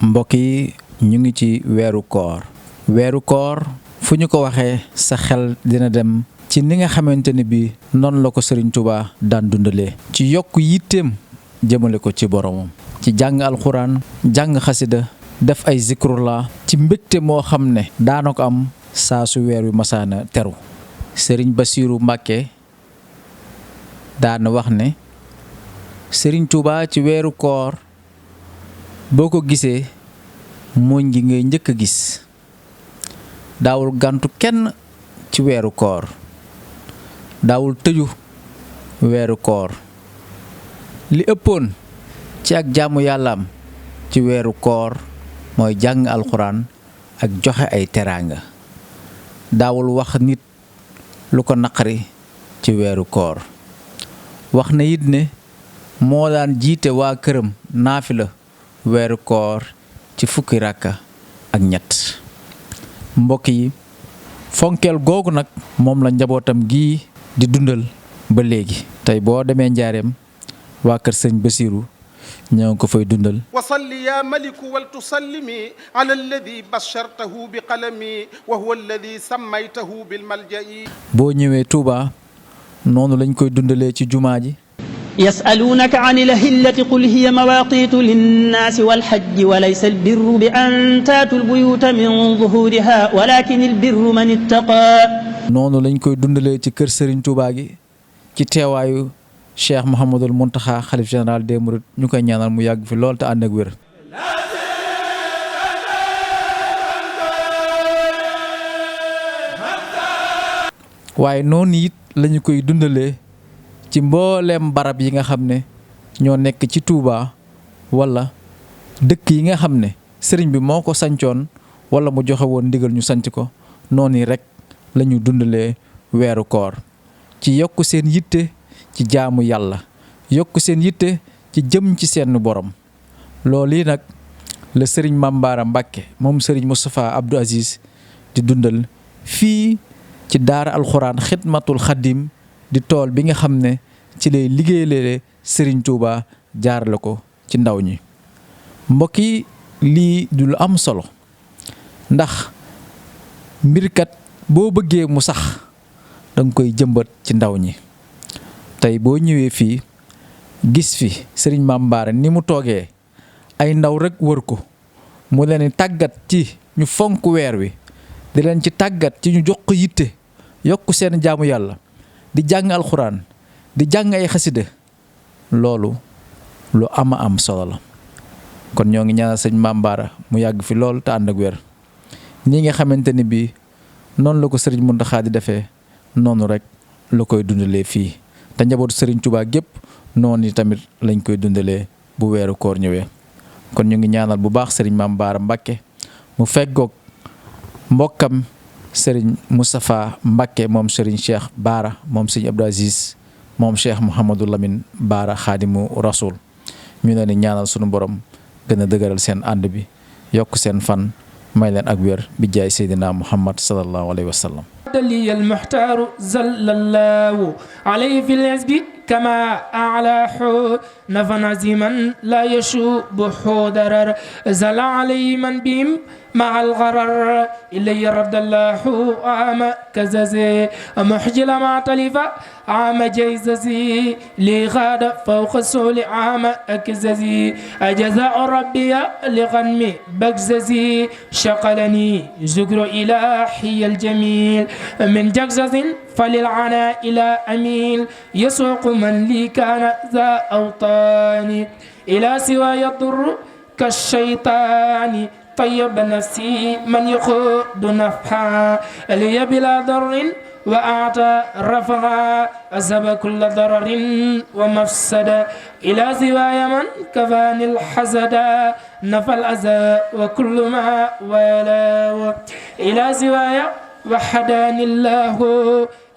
mbokk yi ñu ngi ci weeru koor fu ñu ko waxee sa xel dina dem ci ni nga xamante ne bi noonu la ko Serigne Touba daan dundalee ci yokk yitteem jëmale ko ci boromam ci jàng alxuraan jàng xasida def ay zikrullah ci mbégte moo xam ne daana ko am saa su weer wi masaana teru Serigne Bassirou Mbacké daana wax ne Serigne Touba ci weeru koor boo ko gisee mooñ gi ngay njëkk a gis daawul gàntu kenn ci weeru koor daawul tëju weeru koor li ëppoon ci ak jaamu yàllaam ci weeru koor mooy jàng alxuraan ak joxe ay teraanga daawul wax nit lu ko naqari ci weeru koor wax na it ne moo daan jiite waa këram naafila weeru koor ci fukki ràkka ak ñett mbokk yi fonkeel googu nag moom la njabootam gii di dundal ba léegi tey boo demee njaareem waa kër sëñ Bassirou ñoo ngi ko fay dundal wa salli ya maliku wal tusallimi ala alladi bashartahu bi qalami wa huwa alladi sammaytahu bil malja'i boo ñëwee Touba noonu lañ koy dundalee ci jumaa ji يسألونك عن الأهلة قل هي مواقيت للناس والحج وليس البر بأن تاتوا البيوت من ظهورها ولكن البر من اتقى noonu lañ koy dundalee ci kër Serigne Touba gi ci teewaayu Cheikh Mouhamadoul Mountakha xalif général des Mourides ñu koy ñaanal mu yàgg fi lool te ànd ak wér. waaye noonu it lañu koy dundalee ci mbooleem barab yi nga xam ne ñoo nekk ci Touba wala dëkk yi nga xam ne sëriñ bi moo ko sancoon wala mu joxe woon ndigal ñu sanc ko noonu rek lañu dundalee weeru koor ci yokk seen yitte ci jaamu yàlla yokk seen yitte ci jëm ci seen borom loolu yi nag la sëriñ Mame Bara Mbacké moom sëriñ Moustapha Abdou Aziz di dundal fii ci daara alxuraan xidmatul xaddim di tool bi nga xam ne ci lay liggéeyale Serigne Touba jaarale ko ci ndaw ñi mbokk yi lii du lu am solo ndax mbirkat boo bëggee mu sax danga koy jëmbat ci ndaw ñi tey boo ñëwee fii gis fi Serigne Mame Bara ni mu toogee ay ndaw rek wër ko mu leen tàggat ci ñu fonk weer wi di leen ci tàggat ci ñu jox ko yitte yokk seen jaamu yàlla di jàng alxuraan di jàng ay xasida loolu lu ama am solo la kon ñoo ngi ñaanal sëñ Mame Bara mu yàgg fi lool te ànd ak wér ñi nga xamante ni bii noonu la ko sëriñ Mountakha di defee noonu rek la koy dundalee fii te njabootu sëriñ Touba gépp noonu tamit lañ koy dundalee bu weeru koor ñëwee kon ñu ngi ñaanal bu baax sëriñ Mame Bara Mbacké mu feggoog mbokkam sëriñ Moustapha Mbacké moom sëriñ Cheikh Bara moom sëriñ Abdou Aziz moom Cheikh Mouhamadou Lamine Bara Khadimu Rasoul ñu leen di ñaanal sunu borom gën a dëgëral seen ànd bi yokk seen fan may leen ak wér bi jaay Seydina Muhammad sallallahu alayhi wa sallam. لي المحتار زل الله عليه في الحزب كما أعلاه نفى عزيما لا يشوب حودرر زل عليه من بهم مع الغرر إلي رد الله عام كززي محجل مع طليفة عام جيززي لي غاد فوق السول عام أكززي أجزاء ربي لغنمي بكززي شقلني زكر إلهي الجميل من جغزز فللعناء إلى أميل يسوق من لي كان ذا أوطاني إلى سوى يضر كالشيطان طيب نفسي من يخود نفحا لي بلا ضر وأعطى رفعا أذهب كل ضرر ومفسد إلى زوايا من كفاني الحسد نفى الأذى وكل ما ولا إلى زوايا وحداني الله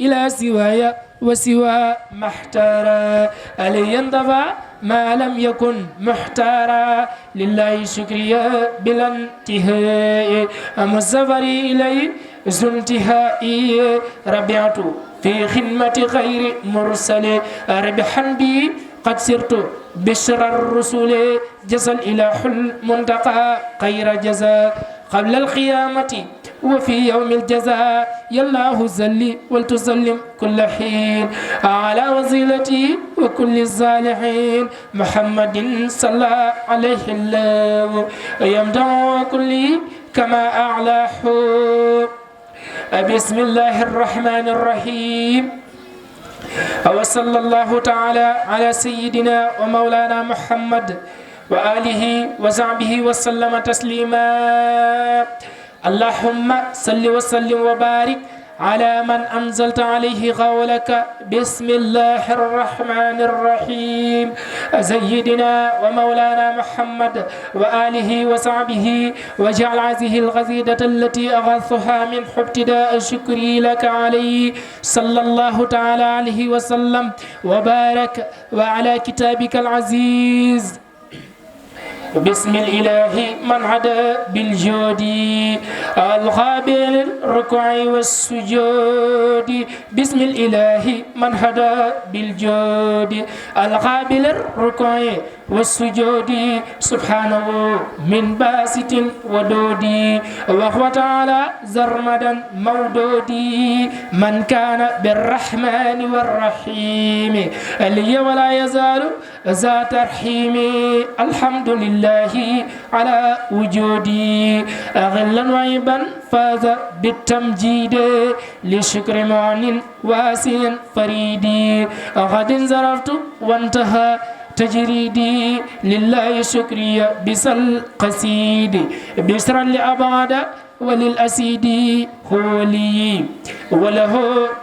إلى سوايا وسوى محتارا علي انضفى ما لم يكن محتارا لله شكريا بلا انتهاء أم السفر إليه ذو انتهائي ربعت في خدمة غير مرسل ربحا بي قد سرت بشر الرسل جزى الإله المنتقى خير جزاء قبل القيامة وفي يوم الجزاء يا الله زلي ولتسلم كل حين على وزيلتي وكل الصالحين محمد صلى عليه الله يمدع كل كما أعلاه بسم الله الرحمن الرحيم وصلى الله تعالى على سيدنا ومولانا محمد وآله وصحبه وسلم تسليما اللهم صل وسلم وبارك على من أنزلت عليه قولك بسم الله الرحمن الرحيم سيدنا ومولانا محمد وآله وصحبه وجعل هذه القصيدة التي أغثها من ابتداء شكري لك عليه صلى الله تعالى عليه وسلم وبارك وعلى كتابك العزيز بسم الإله من عدا بالجود القابل الركوع والسجود بسم الإله من هدى بالجود القابل الركوع والسجود سبحانه من باسط ودودي وهو تعالى زرمدا مودودي من كان بالرحمن والرحيم لي ولا يزال ذا ترحيم الحمد لله على وجودي أغلا وعيبا فاز بالتمجيد لشكر معن واسع فريدي قد انزرفت وانتهى تجريدي لله شكري بسل قصيد بسرا لأبعد وللأسيد هو لي وله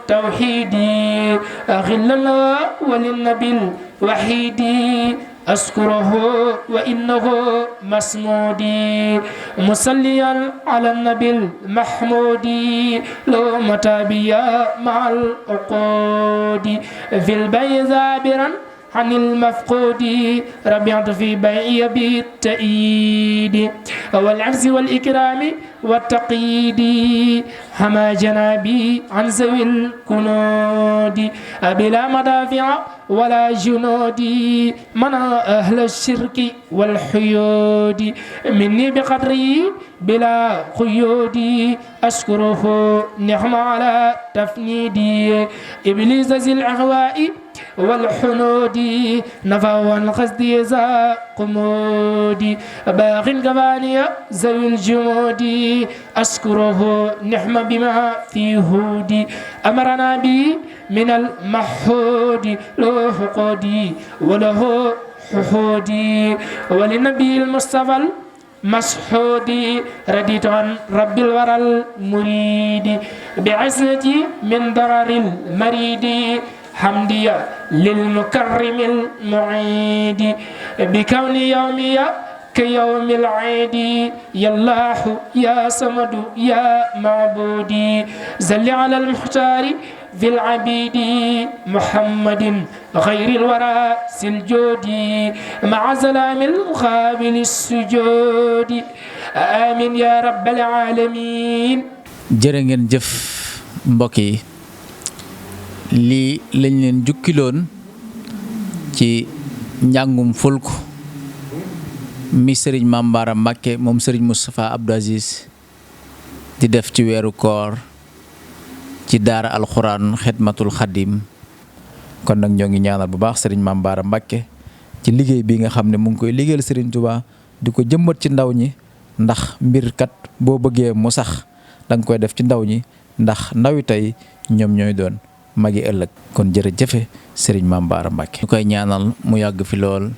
توحيدي أغل الله وللنبي الوحيد أذكره وإنه مسمودي مصليا على النبي المحمود لو متابيا مع العقود في البيع ذابرا عن المفقود ربيعت في بيعي بالتأييد والعز والإكرام والتقييد هما جنابي عن ذوي الكنود بلا مدافع ولا جنود منع أهل الشرك والحيود مني بقدري بلا قيود أشكره نعم على تفنيدي إبليس ذي الأهواء والحنود نفى والقصد ذا قمود باغ كفانية ذوي الجمود أشكره نعم بما في هودي أمرنا به من المحود له حقودي وله حقودي وللنبي المصطفى مسحودي رديت عن رب الورى المريد بعزتي من ضرر المريد حمدي للمكرم المعيد بكون يومي كيوم العيد يا الله يا صمد يا معبودي زل على المختار في العبيد محمد غير الورى سلجودي مع سلام القابل السجود آمين يا رب العالمين. jërë ngeen jëf mbokk yi lii lañ leen jukkiloon ci njàngum fulku mi sëriñ Mame Bara Mbacké moom sëriñ Moustapha Abdou Aziz di def ci weeru koor ci daara alxuraan xidmatul xadim. kon nag ñoo ngi ñaanal bu baax sëriñ Mame Bara Mbacké ci liggéey bi nga xam ne mu ngi koy liggéeyal sëriñ Touba di ko jëmbat ci ndaw ñi ndax mbir kat boo bëggee mu sax danga koy def ci ndaw ñi ndax ndawi tey ñoom ñooy doon magi ëllëg. kon jërëjëfe sëriñ Mame Bara Mbacké ñu koy ñaanal mu yàgg fi lool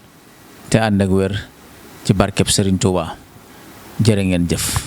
te ànd ak wér ci barkeb sëriñ Touba jërë ngeen jëf.